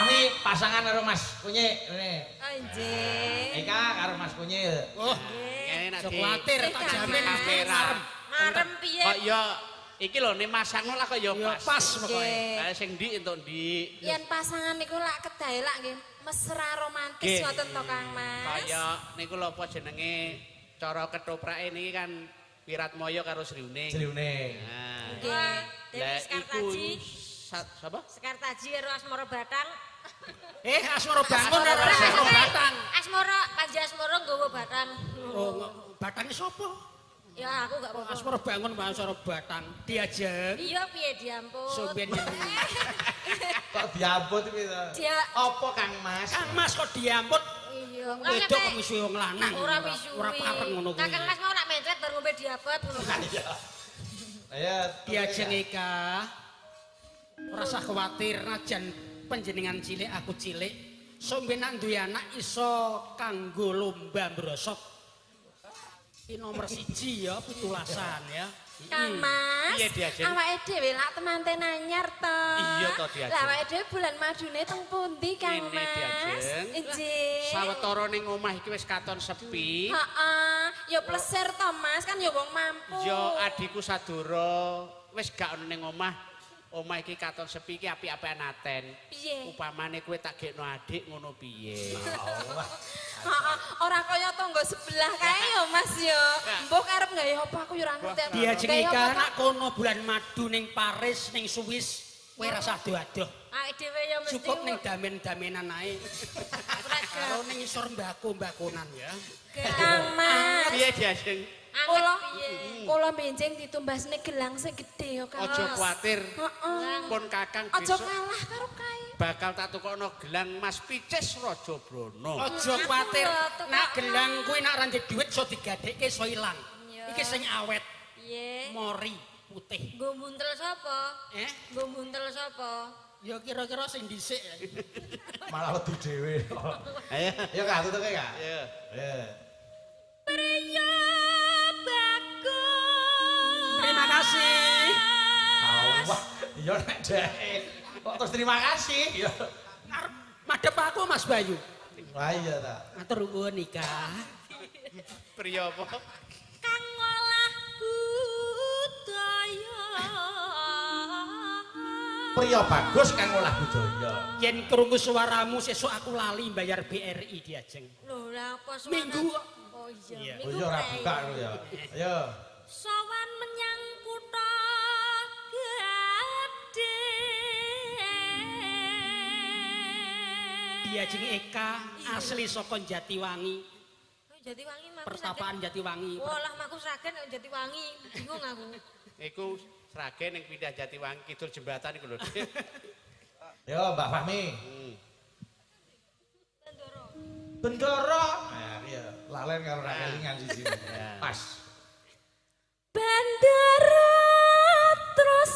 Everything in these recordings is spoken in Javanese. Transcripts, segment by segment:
Fahmi pasangan karo Mas Kunyik rene. Oh, nggih. Eka karo Mas Kunyil. Oh, Ngene nek aja di kuwatir tak jamin kamera. Marem piye? Kok ya iki lho nek masangno lah kok ya Ya pas. pas pokoke. Nggih. Lah sing ndi entuk ndi? Yen pasangan niku lak kedahe lak nggih mesra romantis Nggih. ngoten to Kang Mas. Kaya niku lho apa jenenge cara ketoprake niki kan Wiratmoyo karo Sri Uning. Sri Uning. Nah. Nggih. Dewi Lah iku Sekartaji. sapa? Sekartaji karo Asmara Batang. Eh, Asmara Bangun ora Asmara Batang. Asmara, Panji Asmara nggawa Batang. Oh, Batange sapa? Ya aku gak apa-apa. Asmara Bangun Mbak Asmara Batang. Diajeng. Iya piye diampun. Sampeyan Kok diambut iki to? Dia Apa Kang Mas? Kang Mas kok diamput iya. wedok kok misuhi wong lanang. Ora misuwi. Ora pareng ngono kuwi. Kakang Mas mau nak mencret baru ngombe diabet ngono. Iya. Ayo Diajeng Eka. Ora usah kuwatir najan panjenengan cilik aku cilik. Sampeyan nak duwe anak iso kanggo lomba mbrosok. Iki nomor 1 ya pitulasan ya. Kang Mas, Piye, Diajeng? awake dhewe lak temanten anyar to. Iya to, Diajeng. Lah awake dhewe bulan madune teng pundi Kang Ngene, Mas? Diajeng. Nggih. Sawetara ning omah iki wis katon sepi. Heeh, ya pleser to Mas, kan ya wong mampu. Ya adikku Sadura wis gak ono ning omah. Omah iki katon sepi iki apik-apikan aten. Piye? Upamane kowe tak gekno adik ngono piye? Heeh, ora kaya tangga sebelah kae ya Mas ya. Mbok arep gawe apa aku ya ora ngerti. Diajeng Gawe Eka apa, Pak? nak kono bulan madu ning Paris ning Swiss kowe ora usah adoh-adoh. Awake dhewe ya mesti Cukup ning damen-damenan ae. Karo ning isor mbako-mbakonan ya. Kang Mas. Piye Diajeng? Kula piye? kula benjing ditumbasne gelang sing gedhe ya Kang. Aja kuwatir. Heeh. Pun Kakang Aja besok kalah karo kae. bakal tak tukokno gelang Mas Picis Raja Brana. Aja kuwatir. Nak gelang kuwi nak ra ndek dhuwit iso digadekke iso ilang. Iki sing awet Piye? mori putih. Nggo muntel sapa? Eh? Nggo muntel sapa? Ya kira-kira sing dhisik. Malah wedi dhewe. Ayo. Ayo Kak, tutuke Kak. Ayo. Ayo. Priya bagus. Terima kasih. Wah, iya nek dek. Kok terus terima kasih. Iya. Arep madhep aku Mas Bayu. Wah iya ta. Matur nuwun nikah. Priya apa? Kang ngolah budaya. Priya bagus kang ngolah budaya. Yen krungu suaramu sesuk aku lali bayar BRI Diajeng. Lho lah apa suara? Minggu kok. Oh iya, Iya. Oh minggu iya ora kae. buka lho ya. Ayo. Sowan menyang kutha Gading. Diajeng Eka asli saka Jatiwangi, Oh, Jatiwangi mah aku pertapaan Jatiwangi. Walah maku Sragen kok Jatiwangi, bingung aku. Iku Sragen ning pindah Jatiwangi kidul jembatan iku lho. Yo Mbak Fahmi. Bendoro. Nah, iya, lalen karo ra kelingan siji. Pas. Bandara terus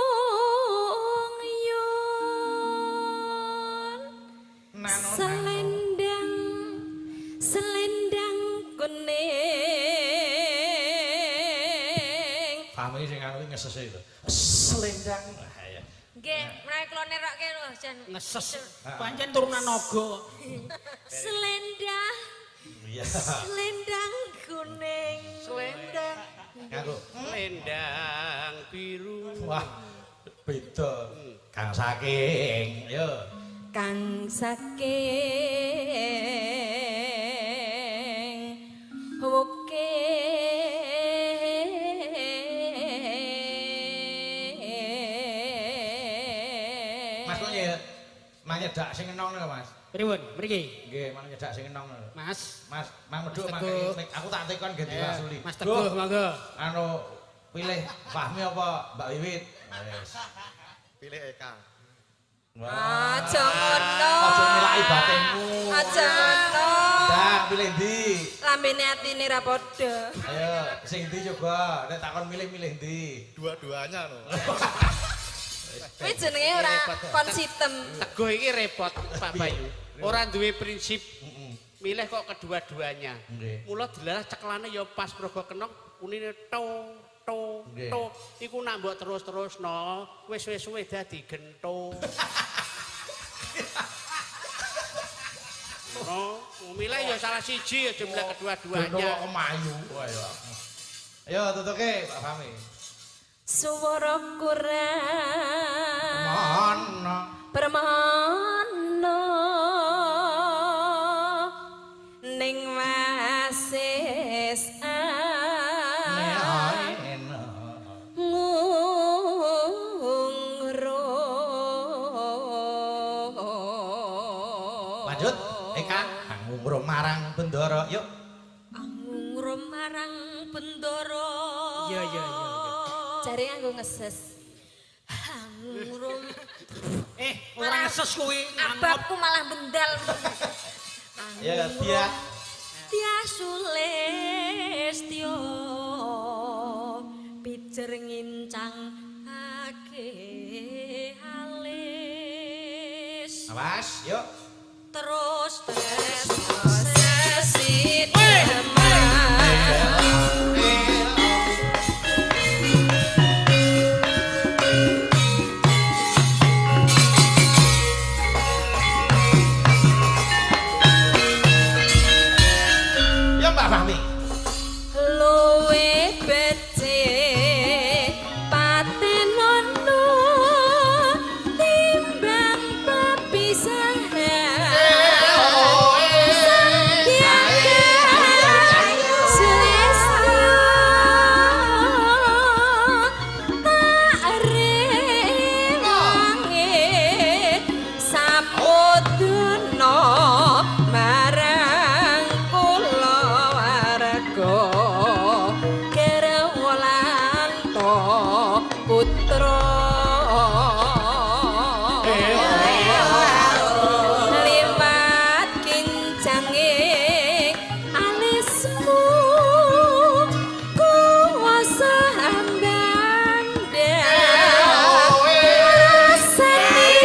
kayung yun Nano. selendang selendang kuning Fahmi sing anu iki ngesese itu. Selendang. Wah, iya. Nggih, menawi kula nerokke lho jan. Ngeses. Pancen turunan naga. Selendang, Iya. selendang kuning. Selendang. Nganggo. Selendang biru. Wah, beda. Kang saking. Ayo. kang saking wuke Mas kok ya mang nyedak sing enong lho, Mas. Pripun? Mriki. Nggih, mang nyedak sing enong lho. Mas. Mas, mang medhuk Mas mang Teguh. aku tak tekon nggih diwasuli. Mas Teguh monggo. Anu pilih Fahmi apa Mbak Wiwit? Wis. Pilih Eka. Wah. Aja ngono. Aja nilai batinmu. Aja ngono. Dah, pilih ndi? Lambene atine ra padha. Ayo, sing ndi coba? Nek takon milih-milih ndi? Dua-duanya loh. Kuwi jenenge ora konsisten. Teguh iki repot Pak Bayu. Ora duwe prinsip. Milih kok kedua-duanya. Nggih. Mula delalah cekelane ya pas mergo kenong unine to to Nggih. Tuh, iku nak mbok terus-terusno, wis suwe-suwe dadi gento. No, milih ya salah siji aja milih kedua-duanya. Gento kok kemayu. Ayo. Ayo tutuke Pak Fahmi. Suwara kurang Mana? Permana ning wasis ngungrum. Lanjut, Eka, ngungrum marang Bendara, yuk. Ngungrum marang Bendara. Iya iya iya. Jare nganggo ngeses. Ngungrum. Ora ngeses kuwi. Ababku malah bendal. Ya, dia. Tia Sulistyo pijer ngincang ake alis. Awas, yuk. Terus terus Ya Mbak Fahmi. Luwe becik patenono timbang pepisahan. Tak rewange samudna marang kula warga Kerewlanto putra. Liwat kincange alismu kuwasa ambanda rasane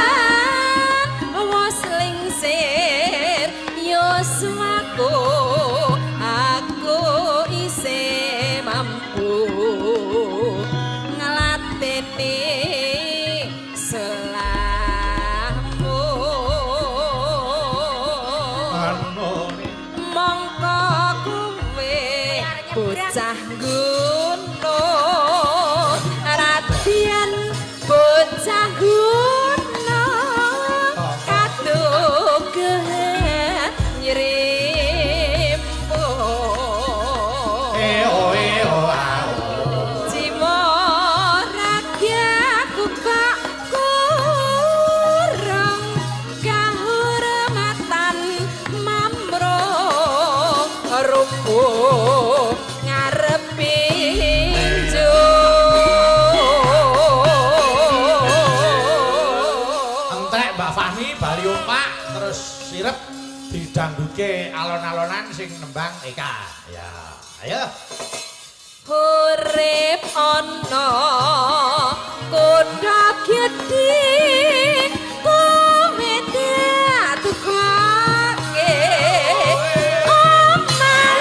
atiku wos lingsir yuswaku aku isih mampu nglateni selahmu. Mongko kuwe bocah gunung radian bocah gunung kadugen nyrimpo. Jiwa ragaku kok kurang kahormatan mamrung rubuh ngarepe Entek Mbak Fahmi bali omah terus sirep didangduke alon-alonan sing nembang Eka. Ya, ayo. Urip ana kutha gedhe kowe datukoke omah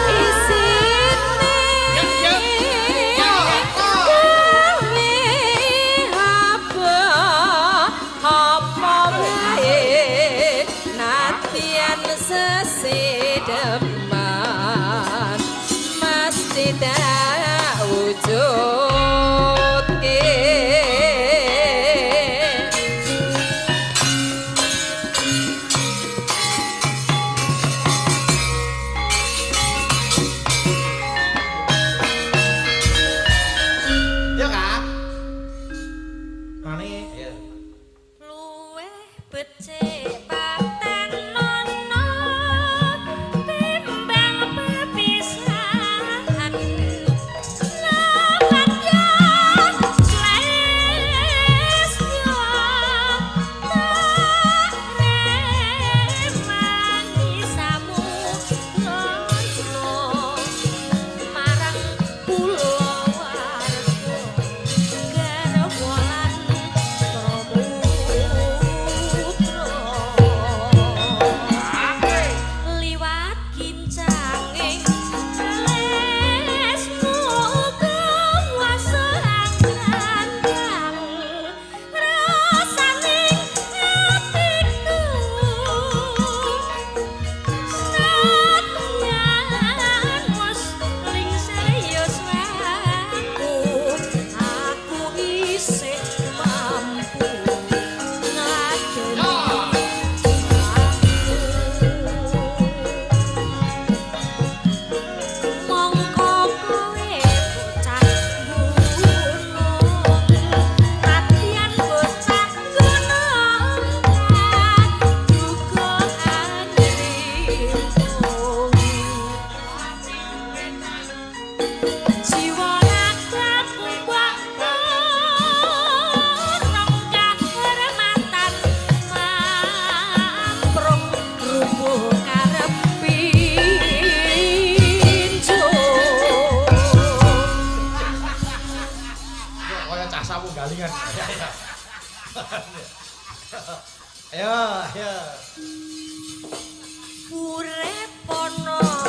isine kowe apa apa wae natian sesideman mesti tak wujudke. Cah sawu galingan. Ya, ya. Ayo, ayo. Urip ana.